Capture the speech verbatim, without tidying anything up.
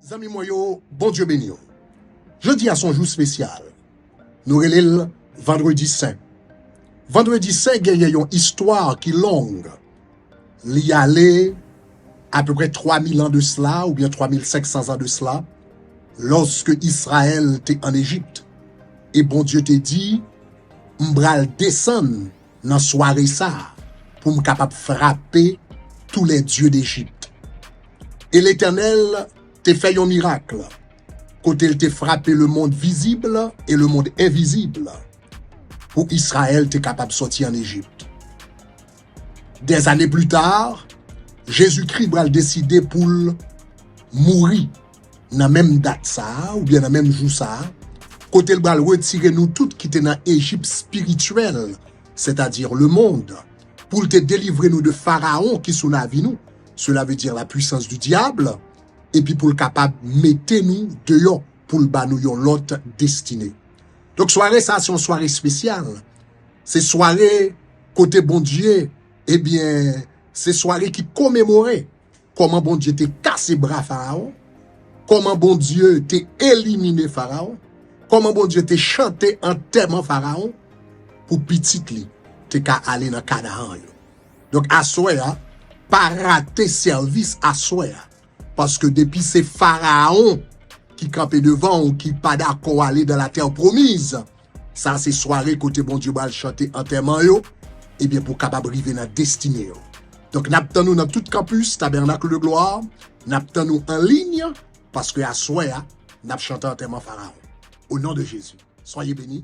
Zanmi mwen yo, Bondye beni w. Jodi a se yon jou espesyal. Nou rele l Vandredi Sen. Vandredi Sen genyen yon istwa ki long. Li ale apeprè twa mil an de sila, oubyen twa mil senk san an de sila, lòske Izrayèl te ann Ejip. E Bondye te di, "M pral desann nan sware sa a pou m kapab frape tous les dieux d'Égypte." E Letènèl te fè yon mirak, kote l te frape lemonn vizib e lemonn envizib, pou Izrayèl te kapab sòti ann Ejip. Dèzane pli ta, Jezikri pral deside pou l mouri nan menm dat sa a, oubyen nan menm jou sa a, kote l pral retire nou tout ki te nan Ejip espirityèl, sètadi lemonn, pou l te delivre nou de Farawon ki sou lavi nou, cela veut dire la puissance du diable, epi pou l kapab mete nou deyò, pou l ba nou yon lòt destine. Donk, sware sa a, se yon sware espesyal. Se sware kote Bondye, ebyen, se sware ki komemore kòman Bondye te kase bra Farawon, kòman Bondye te elimine Farawon, kòman Bondye te chante antèman Farawon pou pitit li te ka ale nan Kanaran yo. Donk, aswè a, pa rate sèvis aswè a. Paske depi se Farawon ki kanpe devan w, ki pa dakò ale dans la terre promise, sa se sware kote Bondye pral chante antèman yo, ebyen, pou kapab rive nan destine yo. Donk, n ap tann nou nan tout kanpis Tabernacle de Gloire, n ap tann nou an liy, paske aswè a, n ap chante antèman Farawon. Au nom de Jésus, soyez bénis.